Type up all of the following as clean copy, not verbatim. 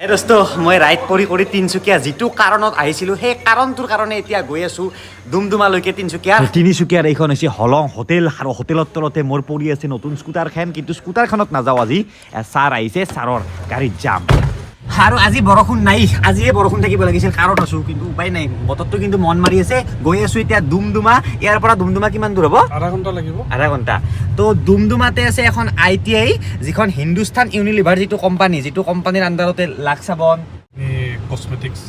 এই দোস্ত, মই ৰাইড কৰি কৰি তিনিচুকীয়া যিটো কাৰণত আহিছিলোঁ, সেই কাৰণটোৰ কাৰণে এতিয়া গৈ আছোঁ ডুমডুমালৈকে। তিনিচুকীয়া, তিনিচুকীয়াৰ এইখন হৈছে হলং হোটেল আৰু হোটেলৰ তলতে মোৰ পৰি আছে নতুন স্কুটাৰখন। কিন্তু স্কুটাৰখনত নাযাওঁ আজি, ছাৰ আহিছে, ছাৰৰ গাড়ীত যাম। আৰু আজি বৰষুণ নাই, আজিয়ে বৰষুণ থাকিব লাগিছিল, কাৰত আছোঁ কিন্তু উপায় নাই। বতৰটো কিন্তু মন মাৰি আছে। গৈ আছোঁ এতিয়া ডুমডুমা। ইয়াৰ পৰা ডুমডুমা কিমান দূৰ হ'ব? আধা ঘণ্টা লাগিব। আধা ঘণ্টা। তো ডুমডুমাতে আছে এখন আইটিআই, যিখন হিন্দুস্তান ইউনিলিভাৰ যিটো কোম্পানী, যিটো কোম্পানীৰ আণ্ডাৰতে লাক্স চাবন, কচমেটিক্স।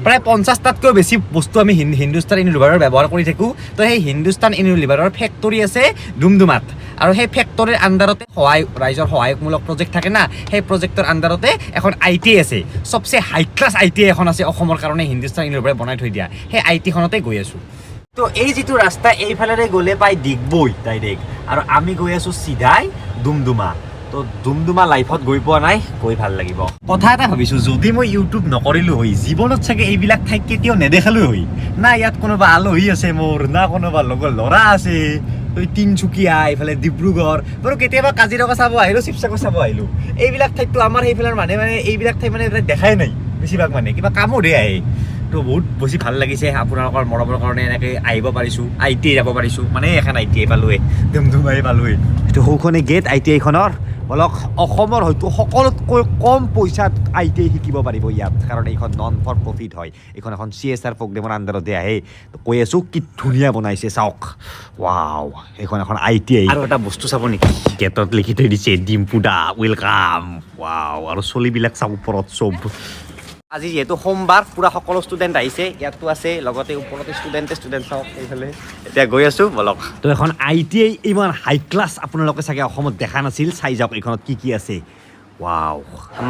প্ৰায় 50টাতকৈও বেছি বস্তু আমি হিন্দুস্তান ইউনিলিভাৰৰ ব্যৱহাৰ কৰি থাকোঁ। তো সেই হিন্দুস্তান ইউনিলিভাৰৰ ফেক্টৰী আছে ডুমডুমাত আৰু সেই ফেক্টৰীৰ আণ্ডাৰতে সহায়, ৰাইজৰ সহায়কমূলক প্ৰজেক্ট থাকে না, সেই প্ৰজেক্টৰ আণ্ডাৰতে এখন আইটিআই আছে। চবচে হাই ক্লাছ আইটিআই এখন আছে অসমৰ কাৰণে হিন্দুস্তান ইউনিলিভাৰে বনাই থৈ দিয়া। সেই আইটিখনতে গৈ আছোঁ। তো এই যিটো ৰাস্তা, এইফালেৰে গ'লে পাই ডিগবৈ ডাইৰেক্ট আৰু আমি গৈ আছোঁ চিধাই ডুমডুমা। তো ডুমডুমা লাইফত গৈ পোৱা নাই, গৈ ভাল লাগিব। কথা এটা ভাবিছোঁ, যদি মই ইউটিউব নকৰিলোঁ হয়, জীৱনত চাগে এইবিলাক ঠাইত কেতিয়াও নেদেখালোঁ হয়। না ইয়াত কোনোবা আলহী আছে মোৰ, না কোনোবা লগৰ ল'ৰা আছে। এই তিনচুকীয়া, এইফালে ডিব্ৰুগড়, বাৰু কেতিয়াবা কাজিৰঙা চাব আহিলোঁ, শিৱসাগৰ চাব আহিলোঁ। এইবিলাক ঠাইততো আমাৰ সেইফালৰ মানুহে মানে এইবিলাক ঠাই মানে এইবিলাক দেখাই নাই বেছিভাগ, মানে কিবা কামতহে আহে। তো বহুত বেছি ভাল লাগিছে, আপোনালোকৰ মৰমৰ কাৰণে এনেকৈ আহিব পাৰিছোঁ, আইটিআই যাব পাৰিছোঁ। মানে এখন আইটিআই পালোৱে, ডুমডুমাই পালোৱে। এইটো সৌখনে গেট আইটিআইখনৰ। বলক, অসমৰ হয়তো সকলোতকৈ কম পইচাত আইটিআই শিকিব পাৰিব ইয়াত, কাৰণ এইখন নন ফৰ প্ৰফিট হয়। এইখন এখন চিএছআৰ প্ৰগ্ৰেমৰ আণ্ডাৰতে আহে। তো কৈ আছোঁ, কি ধুনীয়া বনাইছে চাওক। ৱাও, এইখন এখন আইটিআই। আৰু এটা বস্তু চাব নেকি? গেটত লিখি থৈ দিছে, "ডিম্পু দা welcome." Wow, আৰু চলিবিলাক চাওক ওপৰত চব। আজি যিহেতু সোমবাৰ, পূৰা সকলো ষ্টুডেণ্ট আহিছে। ইয়াতো আছে, লগতে ওপৰতে ষ্টুডেণ্টে ষ্টুডেণ্ট চাওক এইফালে। এতিয়া গৈ আছোঁ, বলক। তো এখন আইটিআই ইমান হাই ক্লাছ আপোনালোকে চাগে অসমত দেখা নাছিল। চাই যাওক এইখনত কি কি আছে। ৱাও,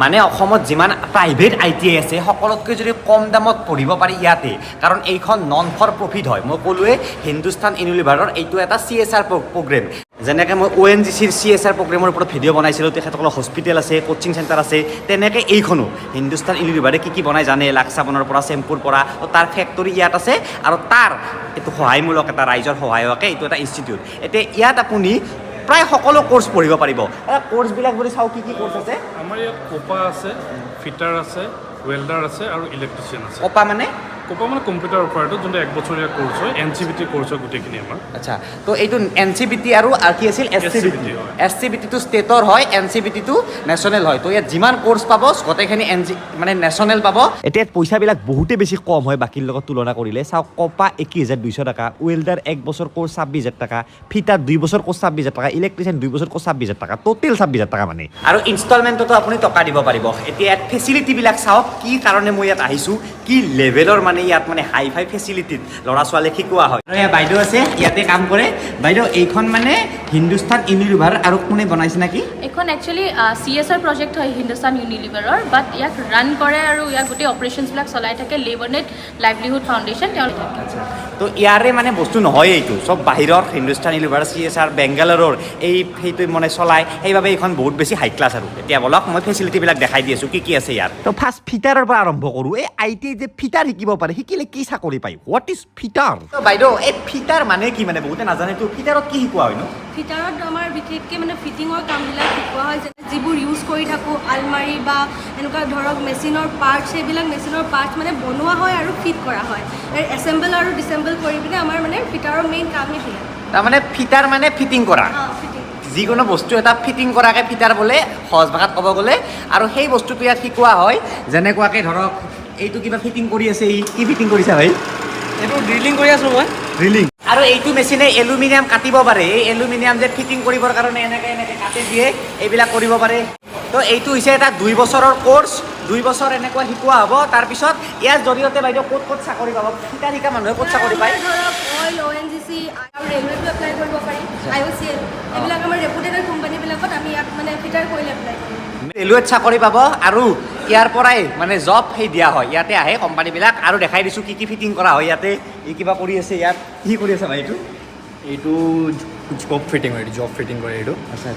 মানে অসমত যিমান প্ৰাইভেট আইটিআই আছে, সকলোতকৈ যদি কম দামত পঢ়িব পাৰি ইয়াতে, কাৰণ এইখন নন ফৰ প্ৰফিট হয়। মই ক'লোৱে, হিন্দুস্তান ইউনিলিভাৰৰ এইটো এটা চিএছআৰ প্ৰগ্ৰেম। যেনেকৈ মই অ'এনজিচিৰ চিএছআৰ প্ৰগ্ৰেমৰ ওপৰত ভিডিঅ' বনাইছিলোঁ, তেখেতসকলৰ হস্পিটেল আছে, কোচিং চেণ্টাৰ আছে, তেনেকৈ এইখনো হিন্দুস্তান ইউনিলিভাৰে কি কি বনাই জানে, লাক্স চাবোনৰ পৰা, চেম্পুৰ পৰা, তো তাৰ ফেক্টৰী ইয়াত আছে আৰু তাৰ এইটো সহায়মূলক এটা, ৰাইজৰ সহায়কে এইটো এটা ইনষ্টিটিউট। এতিয়া ইয়াত আপুনি প্ৰায় সকলো কৰ্চ পঢ়িব পাৰিব। কৰ্চবিলাক যদি চাওঁ, কি কি কৰ্চ আছে? আমাৰ ইয়াত কোপা আছে, ফিটাৰ আছে, ৱেল্ডাৰ আছে আৰু ইলেক্ট্ৰিচিয়ান আছে। কপা মানে? কোপা মানে কম্পিউটাৰ অপাৰেটৰ, যোনটো এক বছৰীয়া কৰ্চ হয়, এনচিভিটি কৰ্চ হয় গোটেইখিনি আমাৰ। আচ্ছা, তো এইটো এনচিভিটি আৰু আৰু কি আছিল? এছচিভিটি। SCVT হয়। এছচিভিটিটো ষ্টেটৰ হয়, এনচিভিটিটো নেশ্যনেল হয়। তো ইয়াত যিমান কৰ্চ পাব, গোটেইখিনি এন জি মানে নেশ্যনেল পাব। এতিয়া ইয়াত পইচাবিলাক বহুতেই বেছি কম হয় বাকীৰ লগত তুলনা কৰিলে। চাওক, কপা 21,200 টকা, ৱেল্ডাৰ এক বছৰ কৰ্চ 26,000 টকা, ফিটাৰ 2 বছৰ কৰ্চ 26,000 টকা, ইলেক্ট্ৰিচিয়ান 2 বছৰ কৰ্চ 26,000 টকা, টোটেল 26,000 টকা মানে। আৰু ইনষ্টলমেণ্টতো আপুনি টকা দিব পাৰিব। এতিয়া ইয়াত ফেচিলিটিবিলাক চাওক, কি কাৰণে মই ইয়াত আহিছোঁ, কি লেভেলৰ মানে ইয়াত মানে হাই ফাই ফেচিলিটিত ল'ৰা ছোৱালীক শিকোৱা হয়। আৰু ইয়াত বাইদেউ আছে, ইয়াতে কাম কৰে। বাইদেউ, এইখন মানে হিন্দুস্তান ইউনিলিভাৰ আৰু কোনে বনাইছে নেকি? এইখন একচুৱেলি চিএছআৰ প্ৰজেক্ট হয় হিন্দুস্তান ইউনিলিভাৰৰ, বাট ইয়াক ৰান কৰে আৰু ইয়াক গোটেই অপাৰেশ্যনছবিলাক চলাই থাকে লেবাৰনেট লাইভলিহুড ফাউণ্ডেশ্যন, তেওঁলোকে। তো ইয়াৰে মানে বস্তু নহয় এইটো, চব বাহিৰৰ হিন্দুস্তান ইউনিলিভাৰ চিএছআৰ বেংগালোৰৰ এই সেইটো মানে চলায়। সেইবাবে এইখন বহুত বেছি হাই ক্লাছ। আৰু এতিয়া বলক, মই ফেচিলিটিবিলাক দেখাই দি আছোঁ কি কি আছে ইয়াত। তো ফাৰ্ষ্ট ফিটাৰৰ পৰা আৰম্ভ কৰোঁ। এই আইটিআই যে ফিটাৰ শিকিব পাৰে, শিকিলে কি চাকৰি পায়? What is fitter? তো বাইদেউ, এই ফিটাৰ মানে কি? মানে বহুতে নাজানেতো, ফিটাৰত কি শিকোৱা হয় নো? ফিটাৰত আমাৰ বিশেষকৈ মানে ফিটিঙৰ কামবিলাক শিকোৱা হয়, যেনে যিবোৰ ইউজ কৰি থাকোঁ আলমাৰি বা এনেকুৱা ধৰক মেচিনৰ পাৰ্টছ, সেইবিলাক মেচিনৰ পাৰ্টছ মানে বনোৱা হয় আৰু ফিট কৰা হয়। এছেম্বল আৰু ডিছেম্বল কৰি পিনে আমাৰ মানে ফিটাৰৰ মেইন কামেই সেয়া। তাৰমানে ফিটাৰ মানে ফিটিং কৰা? অঁ, ফিটিং। যিকোনো বস্তু এটা ফিটিং কৰাকে ফিটাৰ বোলে সহজ ভাষাত ক'ব গ'লে। আৰু সেই বস্তুটো ইয়াত শিকোৱা হয়। যেনেকুৱাকৈ ধৰক এইটো কিবা ফিটিং কৰি আছে। ই কি ফিটিং কৰিছা ভাই? এইটো ড্ৰিলিং কৰি আছোঁ মই। ড্ৰিলিং। আৰু এইটো মেচিনে এলুমিনিয়াম কাটিব পাৰে। এই এলুমিনিয়াম যে ফিটিং কৰিবৰ কাৰণে এনেকৈ এনেকৈ কাটি দিয়ে, এইবিলাক কৰিব পাৰে। তো এইটো হৈছে এটা 2 বছৰৰ কৰ্চ। 2 বছৰ এনেকুৱা শিকোৱা হ'ব। তাৰপিছত ইয়াৰ জৰিয়তে বাইদেউ ক'ত ক'ত চাকৰি পাব? ফিটাৰ শিকা মানুহে ক'ত চাকৰি পায়? আমাৰ ধৰক অইল, অ'এনজিচি আৰু ৰেলৱেটো এপ্লাই কৰিব পাৰি, আইঅ'চিএল, এইবিলাক আমাৰ ৰেপুটেড কোম্পানীবিলাকত আমি ইয়াক মানে ফিটাৰ কৰিলে এপ্লাই কৰিম। ৰেলৱেত চাকৰি পাব আৰু ইয়াৰ পৰাই মানে জব সেই দিয়া হয়। ইয়াতে আহে কোম্পানীবিলাক। আৰু দেখাই দিছোঁ কি কি ফিটিং কৰা হয় ইয়াতে। ই কিবা কৰি আছে ইয়াত। কি কৰি আছে ভাই এইটো? এইটো জব ফিটিং হয়, এইটো জব ফিটিং কৰে এইটো। আচ্ছা,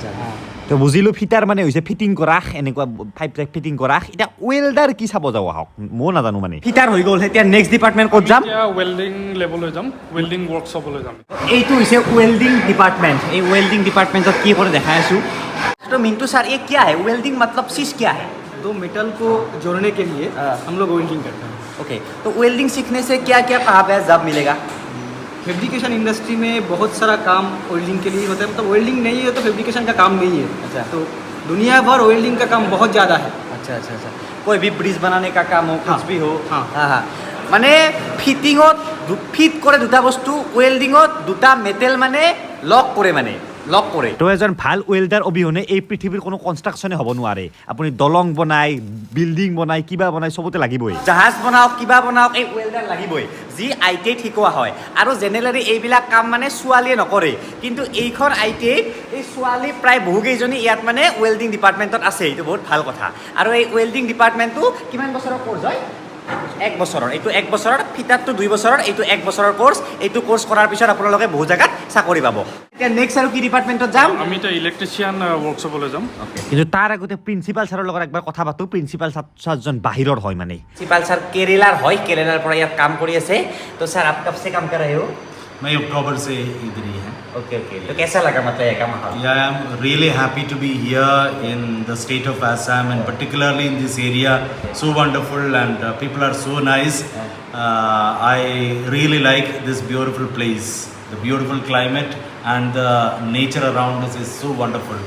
তো বুজিলোঁ, ফিটাৰ মানে হৈছে ফিটিং কৰা, এনেকুৱা পাইপ চাইপ ফিটিং কৰা। এতিয়া ৱেল্ডাৰ কি চাব যাওঁ আহক। ময়ো নাজানো। মানে ফিটাৰ হৈ গ'ল, এতিয়া নেক্সট ডিপাৰ্টমেণ্ট ক'ত যাম? এতিয়া ৱেল্ডিং লেবলৈ যাম, ৱেল্ডিং ৱৰ্কশ্বপলৈ যাম। এইটো হৈছে ৱেল্ডিং ডিপাৰ্টমেণ্ট। এই ৱেল্ডিং ডিপাৰ্টমেণ্টত কি কৰে দেখাই আছোঁ। তো মিণ্টু ছাৰ, ये क्या है? वेल्डिंग मतलब चीज क्या है? दो मेटल को जोड़ने के लिए हम लोग वेल्डिंग करते हैं। ओके, तो वेल्डिंग सीखने से क्या क्या, कहाँ पे जॉब मिलेगा? फैब्रिकेशन इंडस्ट्री में बहुत सारा काम वेल्डिंग के लिए होता है। मतलब वेल्डिंग नहीं है तो फैब्रिकेशन का काम नहीं है। तो दुनिया भर वेल्डिंग का काम बहुत ज़्यादा है। अच्छा, कोई भी ब्रिज बनाने का काम हो, कुछ भी हो। हाँ। হা, মানে ফিটিঙত ফিট কৰে দুটা বস্তু, ৱেল্ডিঙত দুটা মেটেল মানে লক কৰে, মানে লক কৰে। তো এজন ভাল ৱেল্ডাৰ অবিহনে এই পৃথিৱীৰ কোনো কনষ্ট্ৰাকশ্যনে হ'ব নোৱাৰে। আপুনি দলং বনাই, বিল্ডিং বনাই, কিবা বনাই, চবতে লাগিবই। জাহাজ বনাওক, কিবা বনাওক, এই ৱেল্ডাৰ লাগিবই, যি I T আইত শিকোৱা হয়। আৰু জেনেৰেলি এইবিলাক কাম মানে ছোৱালীয়ে নকৰে, কিন্তু এইখন I T আইত এই ছোৱালী প্ৰায় বহুকেইজনী ইয়াত মানে ৱেল্ডিং ডিপাৰ্টমেণ্টত আছে। এইটো বহুত ভাল কথা। আৰু এই ৱেল্ডিং ডিপাৰ্টমেণ্টটো কিমান বছৰৰ ক'ৰ্চ হয়? এক বছৰৰ। এইটো এক বছৰৰ, ফিটাৰটো 2 বছৰৰ, এইটো এক বছৰৰ ক'ৰ্চ। এইটো ক'ৰ্চ কৰাৰ পিছত আপোনালোকে বহু জেগাত চাকৰি পাব। এতিয়া নেক্সট আৰু কি ডিপাৰ্টমেণ্টত যাম? আমি এতিয়া ইলেক্ট্ৰিচিয়ান ৱৰ্কশ্বপলৈ যাম। কিন্তু তাৰ আগতে প্ৰিন্সিপাল ছাৰৰ লগত একবাৰ কথা পাতোঁ। প্ৰিন্সিপাল ছাৰজন বাহিৰৰ হয়, মানে প্ৰিন্সিপাল ছাৰ কেৰেলাৰ হয়, কেৰেলাৰ পৰা ইয়াত কাম কৰি আছে। তো ছাৰ, आप कब से काम कर रहे हो? मैं अक्टूबर से इधर ही है। ओके ओके, तो कैसा लगा, मतलब ये का माहौल? Yeah, I am really happy to be here in the state of Assam and particularly in this area. So wonderful and people are so nice. I really like this beautiful place. The beautiful climate and the nature around us is so wonderful.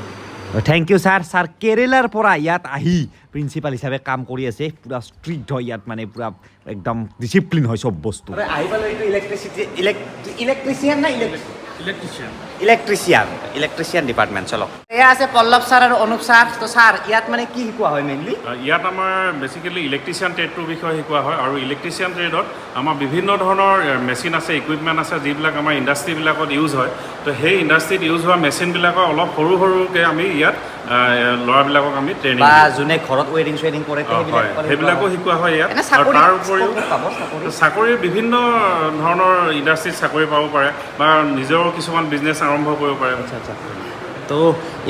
Thank you sir. Sir কেৰেলাৰ পৰা ইয়াত আহি principal হিচাপে কাম কৰি আছে। পূৰা strict হয় ইয়াত, মানে পূৰা একদম ডিচিপ্লিন হয় চব বস্তু। আহি পালোঁ। এইটো ইলেক্ট্ৰিচিটি, ইলেক্ট্ৰিচিয়ান না ইলেক্ট্ৰিচিয়ান। Electrician, electrician department. চলক। এয়া আছে পল্লৱ ছাৰ আৰু অনুপ ছাৰ। তো ছাৰ, ইয়াত মানে কি শিকোৱা হয় মেইনলি? ইয়াত আমাৰ বেচিকেলি ইলেক্ট্ৰিচিয়ান ট্ৰেডটোৰ বিষয়ে শিকোৱা হয় আৰু ইলেক্ট্ৰিচিয়ান ট্ৰেডত আমাৰ বিভিন্ন ধৰণৰ মেচিন আছে, ইকুইপমেণ্ট আছে, যিবিলাক আমাৰ ইণ্ডাষ্ট্ৰিবিলাকত ইউজ হয়। তো সেই ইণ্ডাষ্ট্ৰিত ইউজ হোৱা মেচিনবিলাকৰ অলপ সৰু সৰুকৈ আমি ইয়াত ল'ৰাবিলাকক আমি ট্ৰেইনিং বা যোনে ঘৰত ৱেৰিং চুৱেৰিং কৰে, তে সেইবিলাক হয়, সেইবিলাকো শিকোৱা হয় ইয়াত। এনে আৰু চাকৰি তাৰ উপৰিও ক'ত পাব চাকৰি? চাকৰি বিভিন্ন ধৰণৰ ইণ্ডাষ্ট্ৰিত চাকৰি পাব পাৰে বা নিজৰো কিছুমান বিজনেছ আৰম্ভ কৰিব পাৰে। আচ্ছা, তো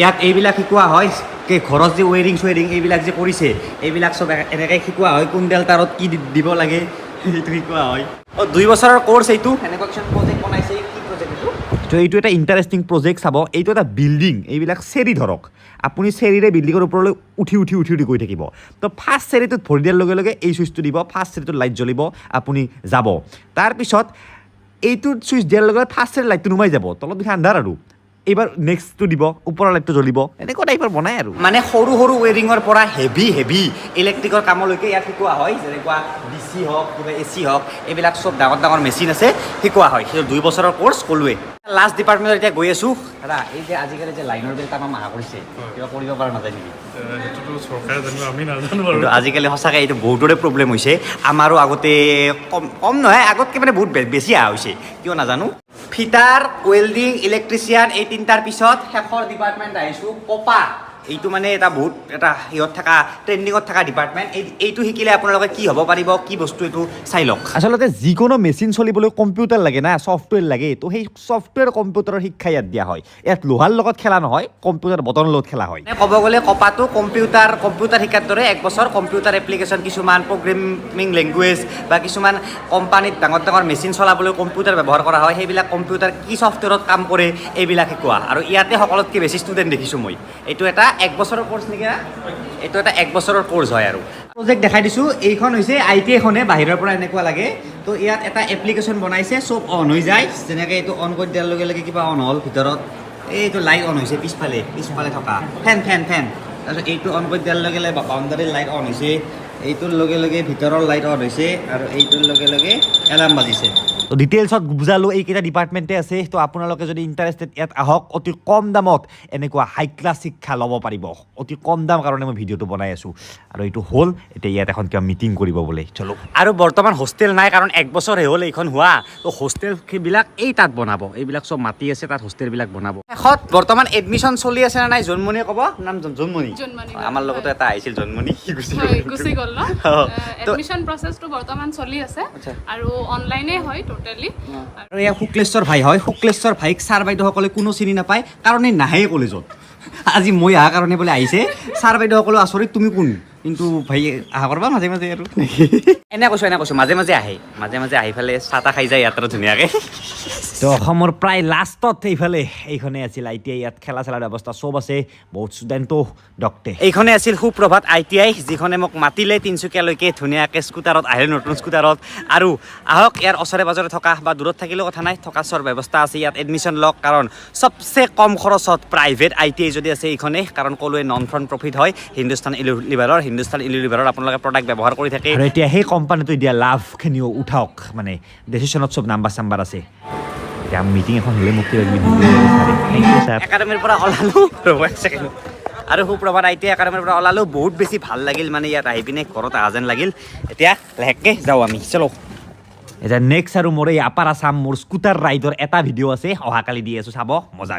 ইয়াত এইবিলাক শিকোৱা হয়। কি ঘৰত যে ৱেৰিং চুৱেৰিং এইবিলাক যে কৰিছে, এইবিলাক চব এনেকৈ শিকোৱা হয়। কোনডাল তাৰত কি দিব লাগে, সেইটো শিকোৱা হয়। অঁ, 2 বছৰৰ ক'ৰ্চ এইটো। এনেকুৱা কিছুমান প্ৰজেক্ট বনাইছে। কি প্ৰজেক্ট এইটো? তো এইটো এটা ইণ্টাৰেষ্টিং প্ৰজেক্ট, চাব। এইটো এটা বিল্ডিং। এইবিলাক চিৰি ধৰক, আপুনি চিৰিৰে বিল্ডিঙৰ ওপৰলৈ উঠি উঠি উঠি উঠি গৈ থাকিব। তো ফাৰ্ষ্ট চিৰিটোত ভৰি দিয়াৰ লগে লগে এই চুইচটো দিব, ফাৰ্ষ্ট চিৰিটোত লাইট জ্বলিব, আপুনি যাব। তাৰপিছত এইটোত চুইচ দিয়াৰ লগে লগে ফাৰ্ষ্ট চিৰিৰ লাইটটো নুমাই যাব, তলত দেখি আন্ধাৰ। আৰু এইবাৰ নেক্সটটো দিব, ওপৰৰ লাইটটো জ্বলিব। এনেকুৱা টাইপৰ বনায় আৰু মানে সৰু সৰু ৱেৰিঙৰ পৰা হেভি হেভি ইলেক্ট্ৰিকৰ কামলৈকে ইয়াত শিকোৱা হয়। যেনেকুৱা ডিচি হওক, কিবা এ চি হওক, এইবিলাক চব ডাঙৰ ডাঙৰ মেচিন আছে, শিকোৱা হয়। সেইটো 2 বছৰৰ ক'ৰ্চ ক'লোৱে। লাষ্ট ডিপাৰ্টমেণ্টত এতিয়া গৈ আছোঁ। দাদা, এই যে আজিকালি যে লাইনৰ বিল তামাম আহা কৰিছে, কিবা কৰিব পৰা নাযায় নেকি? সেইটোতো চৰকাৰে জানিব, আমি নাজানো আৰু। কিন্তু আজিকালি সঁচাকৈ এইটো বহুতৰে প্ৰব্লেম হৈছে। আমাৰো আগতে কম কম নহয়, আগতকৈ মানে বহুত বেছি অহা হৈছে, কিয় নাজানো। ফিটাৰ, ৱেল্ডিং, ইলেক্ট্ৰিচিয়ান, এই তিনিটাৰ পিছত শেষৰ ডিপাৰ্টমেণ্ট আহিছোঁ, কপা। এইটো মানে এটা বহুত এটা সিহঁত থকা, ট্ৰেণ্ডিঙত থকা ডিপাৰ্টমেণ্ট। এইটো শিকিলে আপোনালোকে কি হ'ব পাৰিব, কি বস্তু এইটো চাই লওক। আচলতে যিকোনো মেচিন চলিবলৈ কম্পিউটাৰ লাগে না, ছফ্টৱেৰ লাগে। তো সেই ছফ্টৱেৰ কম্পিউটাৰৰ শিক্ষা ইয়াত দিয়া হয়। ইয়াত লোহাৰ লগত খেলা নহয়, কম্পিউটাৰ বটনৰ লগত খেলা হয়। ক'ব গ'লে কপাটো কম্পিউটাৰ শিকাৰ দৰে। এক বছৰ কম্পিউটাৰ এপ্লিকেশ্যন, কিছুমান প্ৰগ্ৰেমিং লেংগুৱেজ বা কিছুমান কোম্পানীত ডাঙৰ ডাঙৰ মেচিন চলাবলৈ কম্পিউটাৰ ব্যৱহাৰ কৰা হয়, সেইবিলাক কম্পিউটাৰ কি ছফ্টৱেৰত কাম কৰে, এইবিলাক শিকোৱা। আৰু ইয়াতে সকলোতকৈ বেছি ষ্টুডেণ্ট দেখিছোঁ মই। এইটো এটা এক বছৰৰ ক'ৰ্চ নেকি না? এইটো এটা এক বছৰৰ ক'ৰ্চ হয়। আৰু প্ৰজেক্ট দেখাই দিছোঁ। এইখন হৈছে I T এখনে, বাহিৰৰ পৰা এনেকুৱা লাগে। তো ইয়াত এটা এপ্লিকেশ্যন বনাইছে, চব অন হৈ যায়। যেনেকৈ এইটো অন কৰি দিয়াৰ লগে লগে কিবা অন হ'ল ভিতৰত, এইটো লাইট অন হৈছে, পিছফালে থকা ফেন ফেন ফেন। তাৰপিছত এইটো অন কৰি দিয়াৰ লগে লগে বাউণ্ডাৰীৰ লাইট অন হৈছে, এইটোৰ লগে লগে ভিতৰৰ লাইট অন হৈছে আৰু এইটোৰ লগে লগে এলাৰ্ম বাজিছে। তো ডিটেইলছত বুজালোঁ, এইকেইটা ডিপাৰ্টমেণ্টে আছে। তো আপোনালোকে যদি ইণ্টাৰেষ্টেড, ইয়াত আহক। অতি কম দামত এনেকুৱা হাই ক্লাছ শিক্ষা ল'ব পাৰিব। অতি কম দাম কাৰণে মই ভিডিঅ'টো বনাই আছোঁ। আৰু এইটো হ'ল, এতিয়া ইয়াত এখন কিবা মিটিং কৰিব বোলে, চলো। আৰু বৰ্তমান হোষ্টেল নাই, কাৰণ এক বছৰহে হ'ল এইখন হোৱা। তো হোষ্টেলবিলাক এই তাত বনাব। এইবিলাক চব মাটি আছে, তাত হোষ্টেলবিলাক বনাব। শেষত বৰ্তমান এডমিশ্যন চলি আছে নে নাই, জোনমণিয়ে ক'ব। নাম জোনমণি। জোনমণি। আমাৰ লগতো এটা আহিছিল জোনমণি, সি গুচি হয়, গ'ল। গুচি গ'ল ন? অ, এডমিশ্যন প্ৰচেছটো বৰ্তমান চলি আছে আৰু অনলাইনে হয় টোটেলি। আৰু এয়া শুক্লেশ্বৰ ভাই হয়। শুক্লেশ্বৰ ভাইক ছাৰ বাইদেউসকলে কোনো চিনি নাপায়, কাৰণ এই নাহেই কলেজত। আজি মই অহাৰ কাৰণে বোলে আহিছে। ছাৰ বাইদেউসকলে আচৰিত, তুমি কোন? কিন্তু ভাই আহা কৰবা মাজে মাজে আৰু। এনে কৈছোঁ, এনে কৈছোঁ, মাজে মাজে আহে, মাজে মাজে আহি পেলাই চাহ তাহ খাই যায় ইয়াত আৰু ধুনীয়াকৈ। তো অসমৰ প্ৰায় লাষ্টত এইফালে এইখনে আছিল আইটিআই। ইয়াত খেলা চেলাৰ ব্যৱস্থা চব আছে, বহুত ষ্টুডেণ্টো ডক্টে। এইখনে আছিল সুপ্ৰভাত আইটিআই, যিখনে মোক মাতিলে তিনিচুকীয়ালৈকে। ধুনীয়াকৈ স্কুটাৰত আহিলোঁ, নতুন স্কুটাৰত। আৰু আহক, ইয়াৰ ওচৰে পাজৰে থকা বা দূৰত থাকিলেও কথা নাই, থকা চোৱাৰ ব্যৱস্থা আছে। ইয়াত এডমিশ্যন লওক, কাৰণ চবচে কম খৰচত প্ৰাইভেট আইটিআই যদি আছে এইখনে। কাৰণ ক'লোৱে, নন ফৰ প্ৰফিট হয় হিন্দুস্তান ইউনিলিভাৰৰ। হিন্দুস্তান ইউনিলিভাৰৰ আপোনালোকে প্ৰডাক্ট ব্যৱহাৰ কৰি থাকে। আৰু এতিয়া সেই কোম্পানীটোৱে দিয়া লাভখিনিও উঠাওক, মানে ডেচিশ্যনত চব নাম্বাৰ চাম্বাৰ আছে। এতিয়া মিটিং এখন হ'লে মোক কিবা কিবি একাডেমীৰ পৰা ওলালোঁ, ৰ'ব এক ছেকেণ্ড। আৰু সুপ্ৰভাত আইটিআই একাডেমীৰ পৰা ওলালোঁ। বহুত বেছি ভাল লাগিল, মানে ইয়াত আহি পিনে ঘৰত অহা যেন লাগিল। এতিয়া লাহেকৈ যাওঁ আমি, চলো। এতিয়া নেক্সট আৰু মোৰ এই আপাৰ আছাম, মোৰ স্কুটাৰ ৰাইডৰ এটা ভিডিঅ' আছে, অহাকালি দি আছোঁ, চাব মজা।